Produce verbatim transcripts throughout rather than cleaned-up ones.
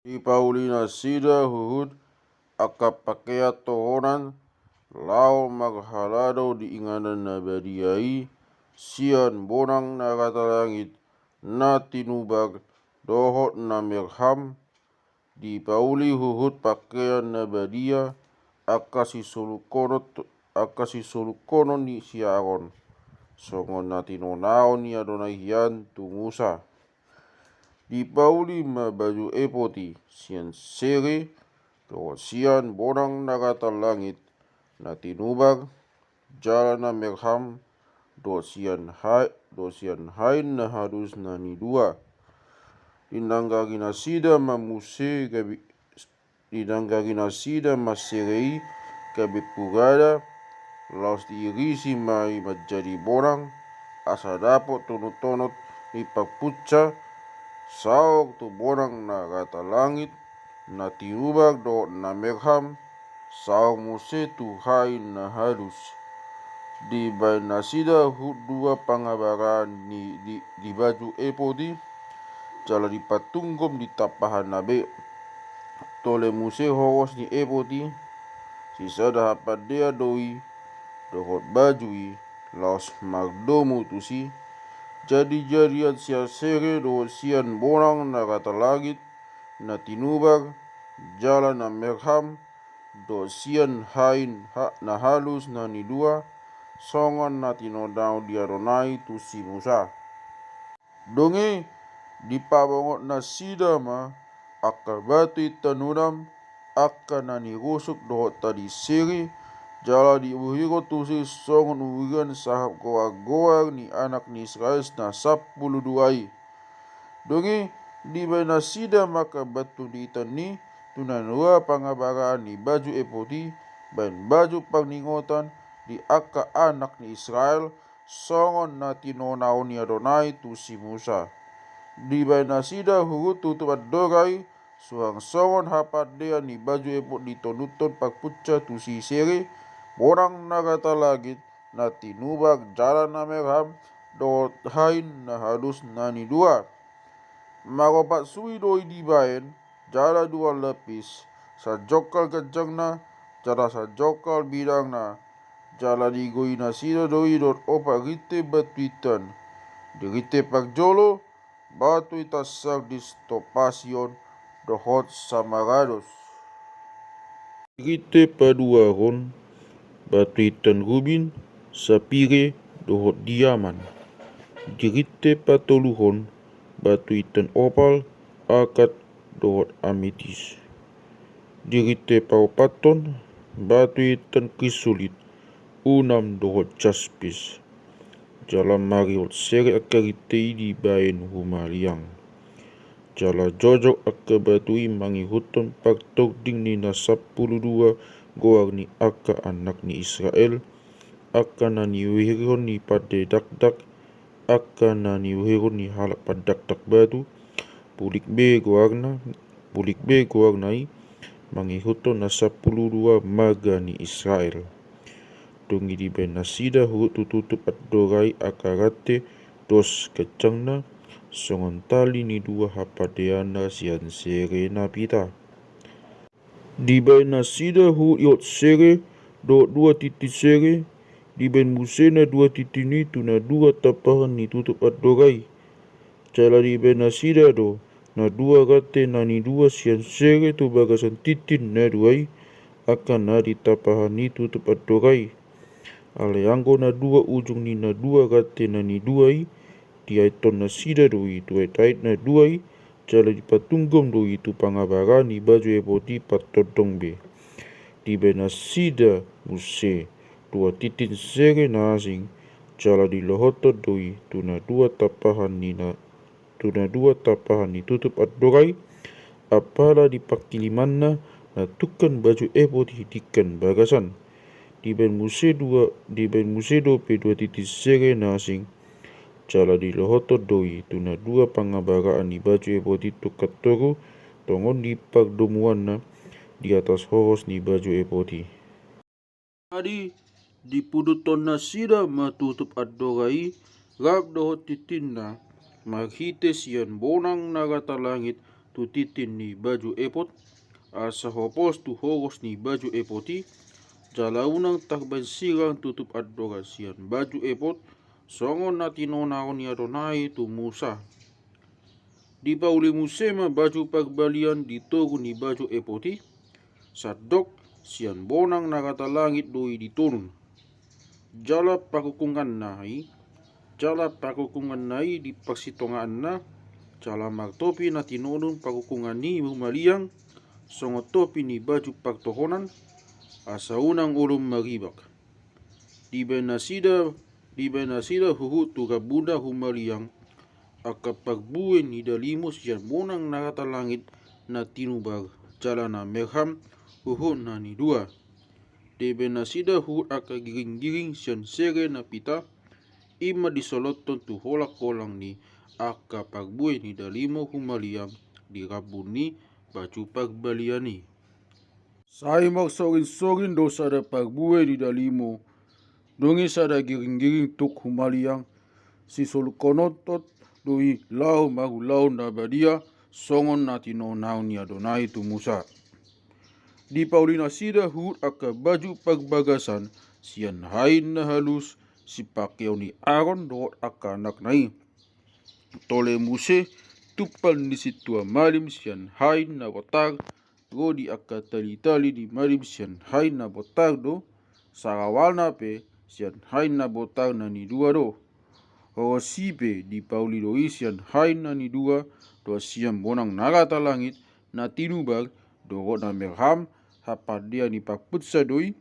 Dipauli nasida huhut angka pakean tohonan laho marhalado di inganan na badia i sian bonang na rata langit, na tinubak dohot na merham. Dipauli huhut pakean na badia angka sisolukhonon, angka sisolukhonon ni si Aron, songon na tinonaon ni Adonai hian tu Musa. Dipauli ma baju epod i sian sere dohot sian bonang na rata langit, na tinubak jala na merham, dohot sian hai, dohot sian hain na halus na nidua. Dinanggari nasida ma muse gabe, dinanggari nasida ma sere i gabe purada, laos diirisi ma i manjadi bonang, asa dapot tonut-tonut ni parpunsa, saor tu bonang na rata langit, na tinubak dohot na merham, saor muse tu hain na halus. Dibaen nasida huhut dua pangabaraan ni, di, di baju epod i, jala dipatunggom di tampahanna be. Tole muse hohos ni epod i, sisada hapandean do i dohot baju i, laos mardomu tusi, jadi-jadian sian sere dohot sian bonang na rata langit, na tinubak jala na merham, dohot sian hain ha, na halus na nidua, songon na tinonaon ni Adonai tu si Musa. Dung i dipabongot nasida ma angka batu intan unam, angka na nirusuk dohot tading sere, jala diuhirhon tusi songon uhiran sahap goar-goar ni anak ni Israel na sampulu dua i. Dung i dibaen nasida ma angka batu di intan i tu na dua pangabaraan ni baju epod i, baen baju parningotan di angka anak ni Israel, songon na tinonaon ni Adonai tu si Musa. Dibaen nasida huhut tutup andora i, suang songon hapandean ni baju epod ditonuthon parpunsa tusi sere, bonang na rata langit, na tinubak jala na merham, dohot hain na halus na nidua. Maropat sui do i dibaen, jala dua lapis, sajongkal ganjangna, jala sajongkal bidangna, jala digori nasida do i dohot opat rinte batu intan, di rinte parjolo, batu intan sardis, topasion, dohot samarados. Di rinte paduahon, batu intan rubin, sapire, dohot diaman. Di rinte patoluhon, batu intan opal, akat, dohot ametis. Di rinte paopathon, batu intan krisolit, unam dohot jaspis. Jala marihot sere angka rinte i dibaen humaliang. Jala jojok angka batu i mangihuthon partording ni na sampulu dua goar ni angka anak ni Israel, angka na niuhirhon ni pande dakdak, angka na niuhirhon ni halak pandakdak batu, bulik be goarna, bulik be goarna i, mangihuthon na sampulu dua marga ni Israel. Dung i dibaen nasida huhut tu tutup andora i angka rante dos ganjangna, songon tali ni dua hapandeanna sian sere na pita. Dibaen nasida huhut ihot sere dohot dua tintin sere, dibaen muse na dua tintin i tu na dua tampahan ni tutup andora i. Jala dibaen nasida do na dua rante na nidua sian sere tu bagasan tintin na dua i, angka na di tampahan ni tutup andora i. Alai anggo na dua ujung ni na dua rante na nidua i, diaithon nasida do i tu aitait na dua i, jala dipatunggom do i tu pangabaraan ni baju epod i partondong be. Dibaen nasida muse dua tintin sere na asing, jala dilohothon do i tu na dua tampahan ni na, tu na dua tampahan ni tutup andora i, apala di pangkilimanna na tungkan baju epod i dingkan bagasan. Dibaen muse dua, dibaen muse dope dua tintin sere na asing, jala dilohothon do i tu na dua pangabaraan ni baju epod i tungkan toru, tongon ni pardomuanna, di atas hohos ni baju epod i. Jadi dipuduthon nasida ma tutup andora i, rap dohot tintinna, marhite sian bonang na rata langit, tu tintin ni baju epod, asa hopos tu hogos ni baju epod i, jala unang tangbaen sirang tutup andorang sian baju epod, songon na tinonaon ni Adonai tu Musa. Dipauli muse ma baju parbalian di togu ni baju epod i, sandok sian bonang na rata langit do i ditonun. Jala parungkunganna i, jala parungkunganna i di parsitongaanna, jala martopi na tinonun parungkungan i humaliang, songon topi ni baju partohonan, asa unang olom maribak. Dibaen nasida, dibaen nasida huhut tu rambuna humaliang, angka parbue ni dalimo sian bonang na rata langit na tinubar, jala na merham, huhut na nidua. Dibaen nasida huhut angka giringgiring sian sere na pita, i ma disolothon tu holangholang ni angka parbue ni dalimo humaliang di rambun ni baju parbalian i. Sai marsorinsorin do sada parbue ni dalimo, dung i sada giringgiring tuk humaliang, sisolukhonon do i laho marulaon na badia, songon na tinonaon ni Adonai tu Musa. Dipauli nasida huhut angka baju parbagasan sian hain na halus, sipakeon ni Aron dohot angka anakna i. Tole muse tumpal ni sintua malim sian hain na bontar, ro di angka talitali ni malim sian hain na bontar do, sarawalna pe sian hain na bontar na nidua do. Horos i pe dipauli do i sian hain na nidua, dohot sian bonang na rata langit na tinubar, dohot na merham, hapandean ni parpunsa do i,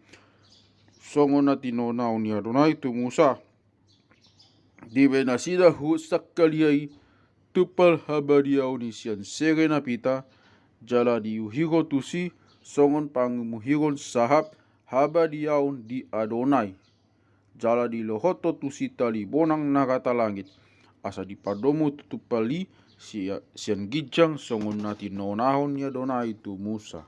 songon na tinonaon ni Adonai tu Musa. Dibaen nasida huhut sangkaliai tumpal habadiaon i sian sere na pita, jala diuhirhon tusi songon pangimuhirhon sahap habadiaon di Adonai. Jala dilohothon tusi tali bonang na rata langit, asa dipadomu tu tumpal i sia-, sian ginjang, songon na tinonahon ni Adonai tu Musa.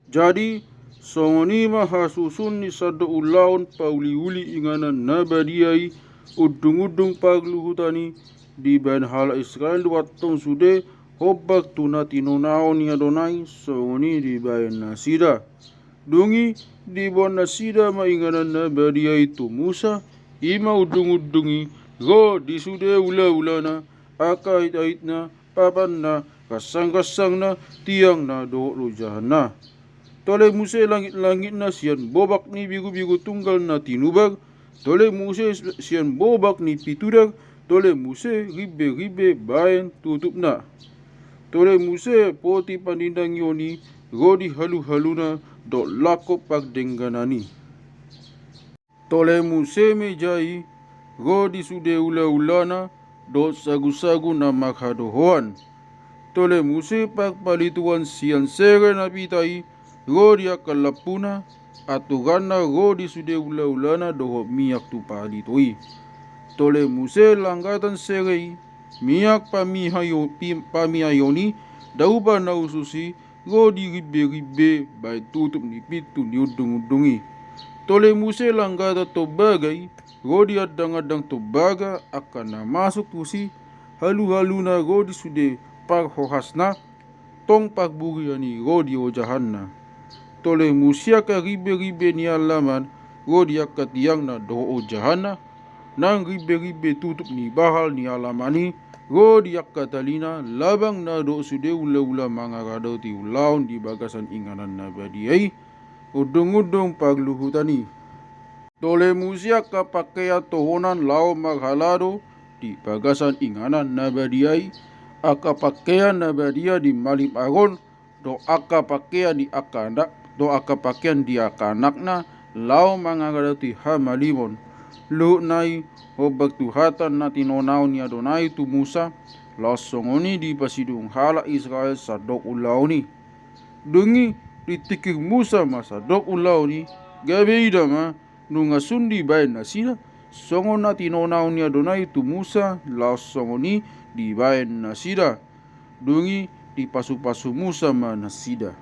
Jadi, songon i ma hasusuon ni sandok ulaon pauliuli inganan na badia i, undungundung parluhutan i, dibaen halak Israel do antong sude hombar tu na tinonaon ni Adonai, songon i dibaen nasida. Dung i diboan nasida ma inganan na badia i tu Musa, i ma undungundung i, ro di sude ulaulana, angka aitaitna, papanna, gansanggansangna, tiangna dohot ojahanna. Tole muse langitlangitna sian bobak ni birubiru tunggal na tinubar, tole muse sian bobak ni pituder, tole muse rimberimbe baen tutupna. Tole muse poti panindangion i, ro di haluhaluna dohot langkok pardengganan i. Tole muse meja i, ro di sude ulaulana dohot sagusagu na marhadohoan. Tole muse parpalituan sian sere na pita i, ro di angka lampuna, aturanna ro di sude ulaulana dohot miak tu palito i. Tole muse langgatan sere i, miak pamihaio-, pi-, pamihaion i, daupa na usus i, ro di rimberimbe baen tutup ni pintu ni undungundung i. Tole muse langgatan tombaga i, ro di andangandang tombaga angka na masuk tusi, haluhaluna ro di sude parhohasna, tong parburian i ro di ojahanna. Tole muse angka rimberimbe ni alaman, ro di angka tiangna dohot ojahanna, nang rimberimbe tutup ni bahal ni alaman i, ro di angka talina, labang na dohot sude ulaula mangaradoti ulaon di bagasan inganan na badia i, undungundung parluhutan i. Tole muse angka pakean tohonan laho marhalado di bagasan inganan na badia i, angka pakean na badia di malim Aron, dohot angka pakean di angka anak, dohot angka pakean di angka anakna, laho mangaradoti hamalimon. Luhutna i, hombar tu hata na tinonaon ni Adonai tu Musa, laos songon i dipasidung halak Israel sandok ulaon i. Dung i, ditingkir Musa ma sandok ulaon i, gabe ida ma, nunga sun dibaen nasida, songon na tinonaon ni Adonai tu Musa, laos songon i dibaen nasida. Dung i dipasupasu Musa ma nasida.